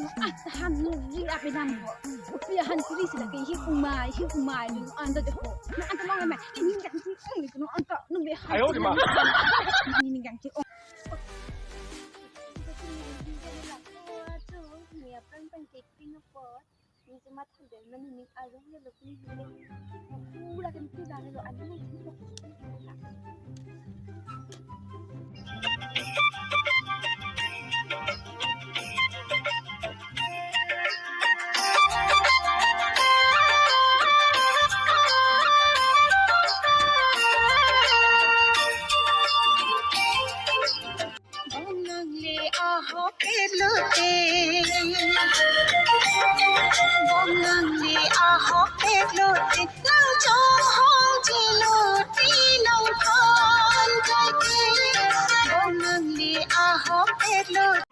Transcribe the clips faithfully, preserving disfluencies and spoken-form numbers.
Ah, tahan nuri ape nangpo. Kopi ahan kiri sila ke hi umai, hi umai, nung anta de ho. Nung anta long amai, ini yang kiri, nung anta, nung be han. Ayo, di ma. Ini yang kiri. Ni semat hande mani ning arong ya lo pini hile. Pura kan tu dang lo ani nang tu. Bonang le ahok pelote. Bonang le ahok pelote. Nang chonghong chilote nang phan kaike. Bonang le ahok pelote.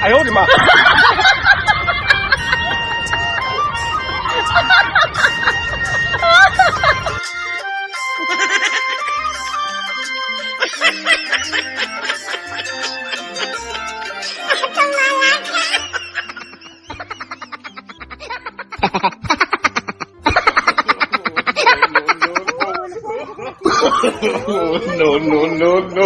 Ayo, di ma. No, no, no, no.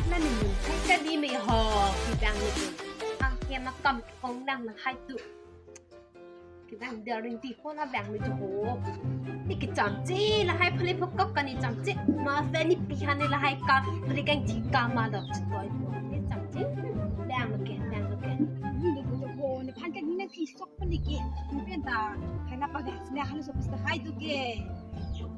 Nani mun kai kadi me ho, kidang ni tu. Ang kema kam kong dang na hai tu. Kidang daring ti ho na bang ni tu ho. Ni kechamche lahai phale phokok kani chamche. Ma fe ni pihan ni lahai ka, beri kang thika ma dok chitoi ho. Ni chamche. Bang lo ke, bang lo ke. Ni tu ho, ni phan ka ni na ki sok pun ni ke. Ni pen ta, hai na pagas ni hal so pista hai tu ke.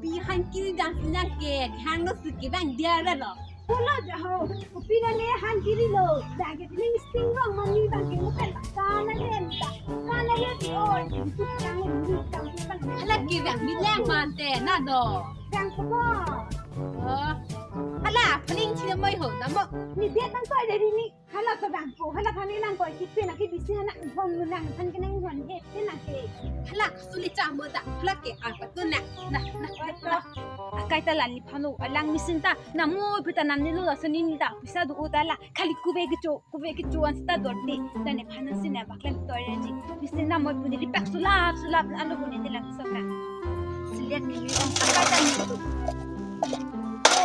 Pihan kiri dang sinyang ke, hang no suki bang dia ra lo. Hola jaho, kopi na le han kiri lo, dage tining sting rong mani bang ke mukan kana le ta, kana le ti oi, kang ni kang ni bang. Hala ke bang ni lang man te na do. Bang ko. Oh. Hala, paling chile moi ho, na mo. Ni dia tang koi dari ni. Hala ko bang ko, hala kami lang koi kipi na ki bisi hala hon lu nang, han ke nang hon het ke na ke. Hala suli cha mo ta, hala ke ang patun na, na, na, na. Akai ta lan ni phano, alang misin ta, na mo pita nam ni lo la suni ni ta, pisa do o ta la, khali kuve kecho, kuve kecho an sita dor de, dan ne phana sin na baklan toy ni. Misin na mo puni lipak sulap, sulap, alo puni de lang sok na. Silet ni, akai ta ni tu.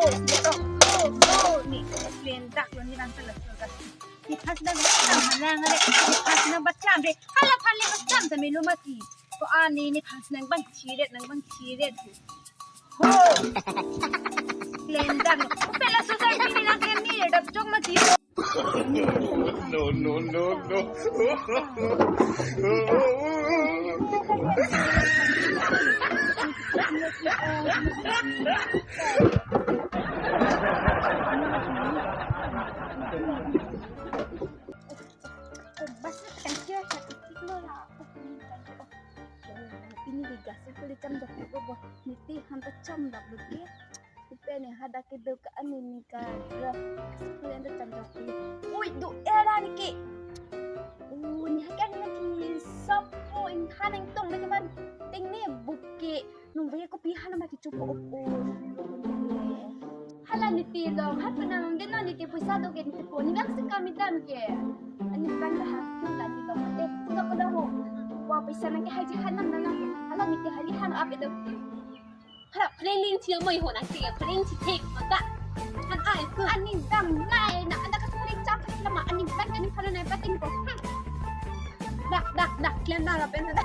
Oh, oh, oh, oh, ni, klen dak lo ni bang ta la sok. Ni phas na bacham halang re, ni phas na bacham re. Hala phale bacham ta melu mati. Ko ani ni phas nang bang chiret, nang bang chiret. Ho. Lendang. Pela society ni nang kemi re dap chok mati. No, no, no, no. Oh, bas na thank you, ha, itik lo la. Oh, thank you. Oh, ini di gas ko le cham dok ko bo. Niti han ta cham dok dok ke. Ipe ne hadak ke dok ani ni ka. Ko le ta cham dok ko. Ui, do era ni ke. Oh, ni hakan ni ki sop ko in han ang tong de man. Ting ni buk ke. Nung baya kopi han ma kichu ko op o. Hala niti dong, hat penang dena niti puisa do ke niti po. Ni bang sing kami dam ke. Ani bang dah hat tu lagi dong. Eh, dok dong ho. Wa puisa nang ke haji han nam nang ke. Hala niti hali han ap dong. Hala playing chi mo ho nang ke. Playing chi thek mata. Han ai ku. Ani bang nai na anda ka playing cham lama ani bang ani pala nai patin ko. Dak dak dak klan na la pen dak